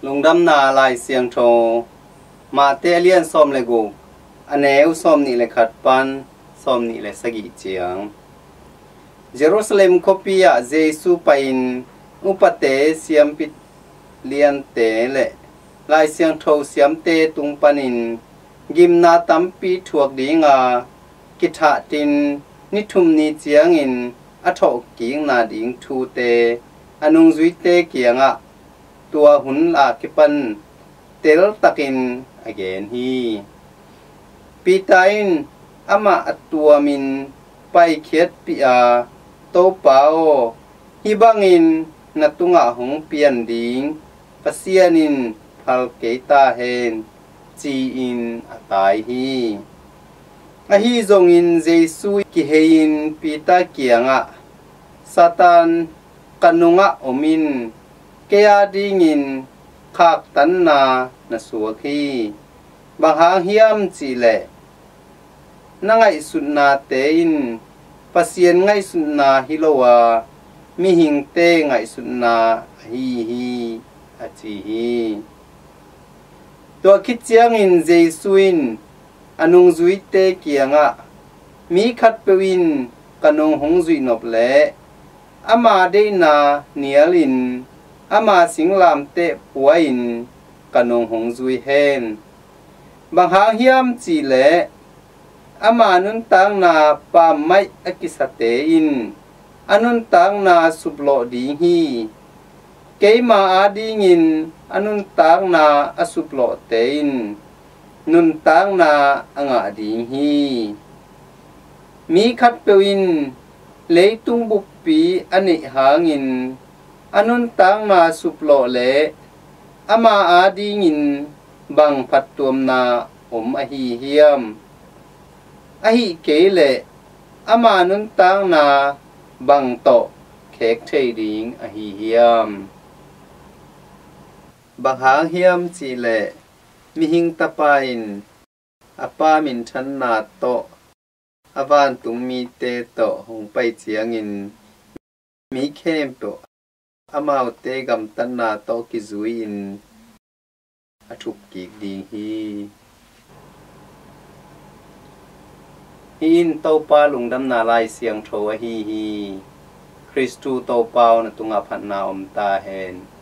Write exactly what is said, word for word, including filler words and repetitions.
Lungdamna Lai Siangtho, Mate a lian sawm le guk, a neu sawm nih le khat pan sawm nih le sagih ciang. Jerusalem khuapi ah Jesu pai-in upate, siampi liante le Lai Siangtho siamte tung panin gimna tampi thuak dinga, kithahtin ni thum ni ciangin a thawhkikna ding thute a nungzuite kiangah tua hun a kipan teltakin a gen hi. Peter in amah a tuamin paikhiatpih a, "Topa aw, hih bangin na tungah hong pian ding Pasian in phal kei ta hen," ci-in a tai hi. Ahi zongin Jesu kihei-in Peter kiangah, "Satan, ka nungah om in, kei a dingin khaktanna na suak hi. Bang hang hiam cihleh na ngaihsutnate in Pasian ngaihsutna hi lo a, mihingte ngaihsutna ahi hi," a ci hi. Tua khit ciangin Jesu in a nungzuite kiangah, "Mi khatpeuh in ka nung hong zuih nop leh ama deihna nialin ama singlamteh pua-in ka nung hong zui hen. Bang hang hiam cihleh ama nuntakna pammaih a kisate in a nuntakna suplawh ding hi. Keima adingin a nuntakna a suplawhte in nuntakna a ngah ding hi. Mi khatpeuh in leitung buppi a neih hangin a nuntakna suplawh leh ama adingin bang phattuamna om ahi hiam? Ahih kei leh ama nuntakna bang tawh khek thei ding ahi hiam? Bang hang hiam cihleh Mihing Tapa in a Pa minthanna tawh a vantung mite tawh hong pai ciangin mi khempeuh amaute gamtatna tawh kizui-in a thuk kik ding hi." Hih in Topa Lungdamna Lai Siangtho ahi hi. Khristu Topa aw, na tungah phatna om ta hen.